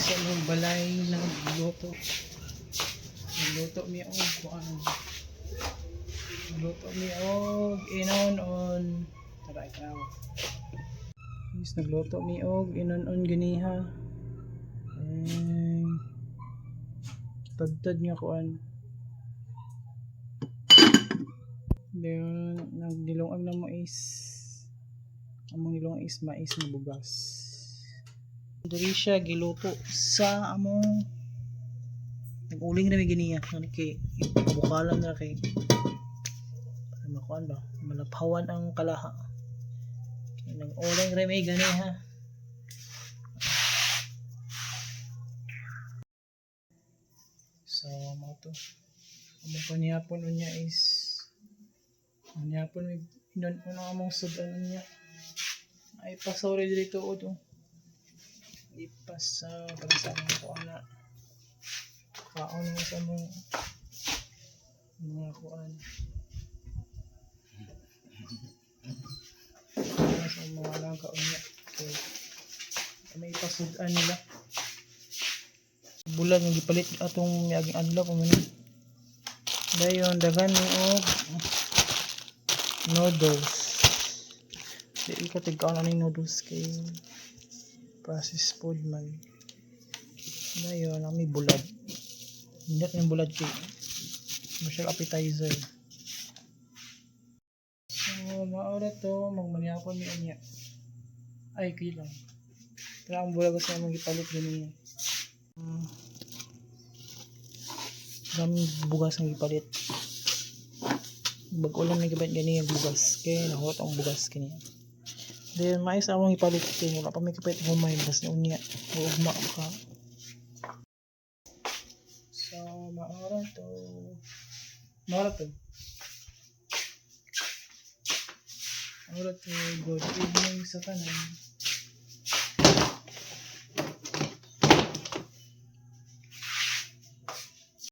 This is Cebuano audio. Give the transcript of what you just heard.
Sa among balay nagluto. Nagluto mi og kuan. Nagluto mi og inon-on. Tara, ikaw. Is nagluto mi og inon-on ganiha. Eh, tadtad nga kuan. Then, nagnilungag na mo is among nilungag is mais nga bugas. Diri siya giluto sa among nag-uling na mi ganiya ngani kay bukalan ra kay para makuan ba malaphawan ang kalaha. Kay nag-uling ra mi ganiha. So mao to. Among panihapon unya is panihapon may inon ang among sud-an unya. Ay pasori diri tuod oh. Ipasa para sa among kuan na kaon mo sa among mga kuan. Para sa among mga alaga unya. Okay. May ipasud-an nila. Bulan nga gipalit atong miaging adlaw pa man ni. Dayon daghan ni og noodles. Di ko tig-kaon aning noodles kay processed food man. Dayon nami bulad. Nindot ng bulad kay masyal appetizer. So mao ra to, magmanihapon mi unya. Ay kay lang. Pero ang bulag sa among gipalit ganiya. Daming bugas ang gipalit. Bag-o lang may gipalit ganiya bugas kay nahurot ang bugas kini. Then mais among gipalit kay wala pa may kapalit humay basta unya o ugma ka. So mao ra to. Mao ra to. Mao ra to. Good evening sa tanan.